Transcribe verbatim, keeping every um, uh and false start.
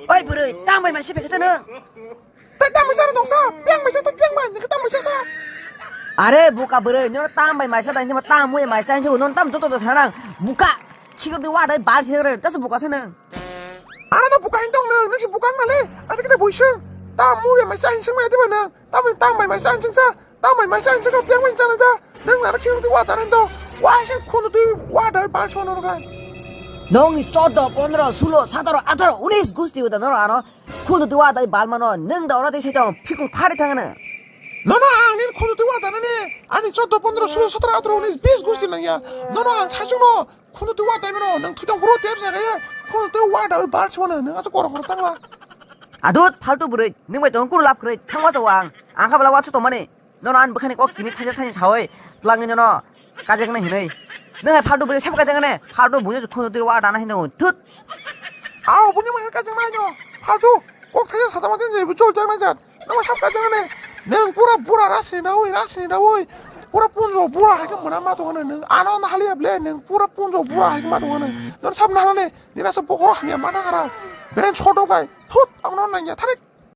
Oi bwrwi, tang bai maisa pekhe nang. Tai tang maisa rok dongsa, piang maisa to piang bai, nang tang maisa sa. Are buka bwrwi, nang tang bai maisa dang jema tang mui maisa jema nang tam joto to sanang. Buka, sikor di wa dai bal sikor, tas buka sanang. Ana to buka hin tong nang, nang si buka nang le, ati kita buisung. Tang mui maisa hin sing mai diba nang, tang tang bai maisa hin sing sa. Tamo mai masa ang chakao piang bai chana da. Nang nara khiung tu wa taran to. Wa se khunu tu wa dai ba sono ro kai. Nong ni chodo, pondro, sulo, sataro, ataro, unis gusti uda noro ano. Khunu tu wa dai bal mano. Nang da ora dei se tong phikung phari thangana. Nono ang ni khunu tu wa taran ni. Ani chodo, pondro, sulo, sataro, ataro, unis, bis gusti nang ya. Nono ang sachung no. Khunu tu wa dai mano. Nang thutong kuro tep sa kaya. Khunu tu wa dai bal sono. Nang asa koro koro tangla. Adut, faltu bwrwi, nwng bai tong kunu lab kwrwi, thangma chawa ang, ang kha bwla watsa tongmani, nono ani bwkhani kok tini thaisa thaisa sawi, twlangwi nono kajaknai hinwi, nwng hai faltu bwrwi sabo kajaknai, faltu buino khunu twi wa dana hinwi thut. Aw, buino mai kajaknai no, faltu, kok thaisa satama jeng jeng chol jaknai jat, nwng sabo kajaknai, nwng pura bura rasni dawi, rasni dawi, pura punjo bura hai khe mwnama tongo nwng, ano nahaliya ble, nwng pura punjo bura hai khe ma tongo nwng, nwng sabo naharani, nini asa bokhoro hamya ma thangara, beren soto bai, thut, ang no nangya, tharik.